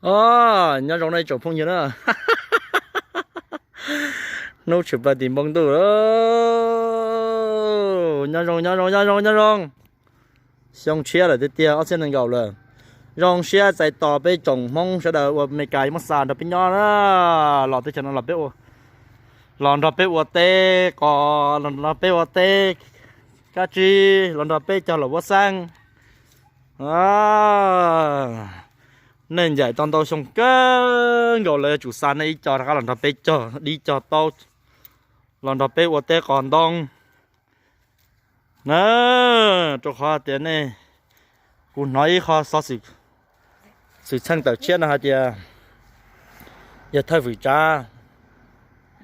O, nyob zoo no ib tsoom phooj ywg na. Hnub tshwm plaws tim npoo ntuj, nyob zoo, nyob zoo, nyob zoo, nyob zoo. Xyoo tshiab lawm tiag tiag, ob txhiab nees nkaum lawm. Zoo siab txais tos peb tsoom Hmoob sawv daws uas Amelikas muab xa nrog peb nyob na. Los teb chaws no los peb ua, los nrog peb ua teb qos, los nrog peb ua teb kab tsib, los nrog peb cog los vuab xeeb. Nej ncaim tau ntau xyoo kawg nkaus lawv yuav tsum xa nej ib co rov qab los nrog peb cog dib cog taub, los nrog peb ua teb qos ntoo na. Rau qhov tias nej, kuv hnov ib qho xov xwm txheej tawm tshiab no hais tias yog thawj fwm tsav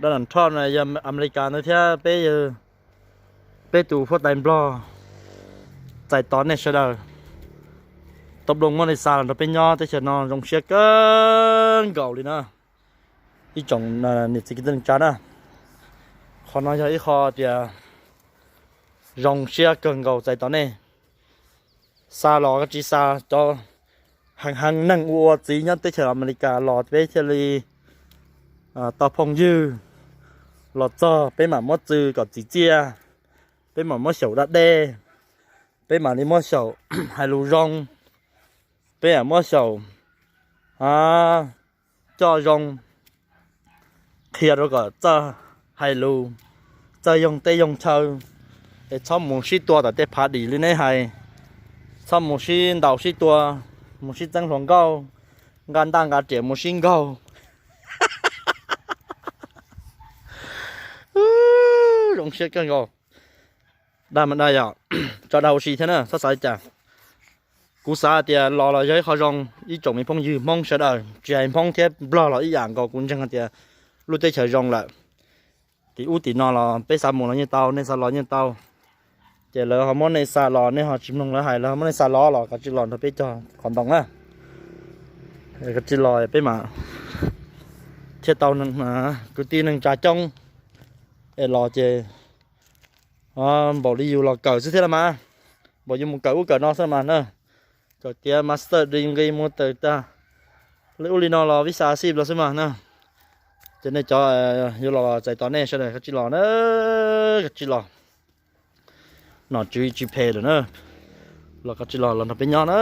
Donald Trump no yog Amelikas ntawd thiab peb, peb tus huab tais Nplog txais tos nej sawv daws, tau nplooj muab nej xa los nrog peb nyob teb chaws no zoo siab kawg nkaus li na. Ib tsoom niam txiv kwv tij neej tsa na, qhov no yog ib qho tias zoo siab kawg nkaus txais tos nej. Xa los koj tsis xa, cov heev heev neeg ua ua txiv nyob teb chaws Amelikas los peb thiaj li tau phooj ywg. Los txog peb mam muab txwv kom txim txiaj, peb mam muab xyaum da dej, peb mam li muab xyaum hais lus zoo, peb mam muab xyaum coj zoo, qhia rau kom txawj hais lus, txawj yoog teb yoog chaw, es txhob mus sib tua tom tej phav dim li neb hais, txhob mus sib ntaus sib tua, mus sib txeeb hluas nkauj, nqa ntaj nqa riam mus sib nkaug. Zoo siab kawg nkaus. Dag mas dag yom, tso dag ua si thiab na, txhob xav li cas. Kuv xav tias los los yog ib qho zoo, ib tsoom me phooj ywg Hmoob sawv daws, tsis hais Hmoob thiab Nplog los ib yam nkaus, kuv ntseeg hais tias lub teb chaws zoo lawm. Tim ub tim no los peb xav mus los yeej tau, nej xav los yeej tau. Ces lawv ho muab nej xa los, nej ho tsis mloog lawv hais, lawv ho muab nej xa los los kav tsij los nrog peb cog qos ntoo na. Kav tsij los peb mam thiaj tau kwv tij neej tsa coob. Es los ces npaum li yus los kawm xwb thiab los mas, npaum yus mus kawm ub kawm no xwb mas na, kawm tiav master degree mus tawm tag li ub li no los visa xij los xwb mas na. Ces nej cov yuav los txais tos nej sawv daws kav tsij los na, kav tsij los. Nom tswv tsis phem lawm na, los kav tsij los, los nrog peb nyob na,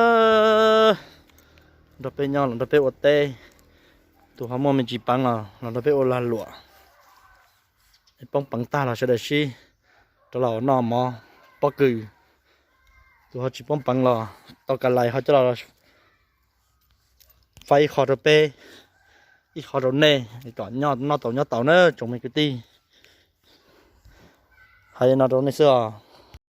nrog peb nyob los nrog peb ua teb. Tus ho muaj me ntsis peev los los nrog peb ua lag luam, poob peev tag los sawv daws sib rov los noj mov pob kws. Tus ho tsis poob peev los tau ka lais ho coj los faib ib qho rau peb, ib qho rau nej kom noj tau nyob tau na tsoom me kwv tij. Hais li no rau nej xwb os.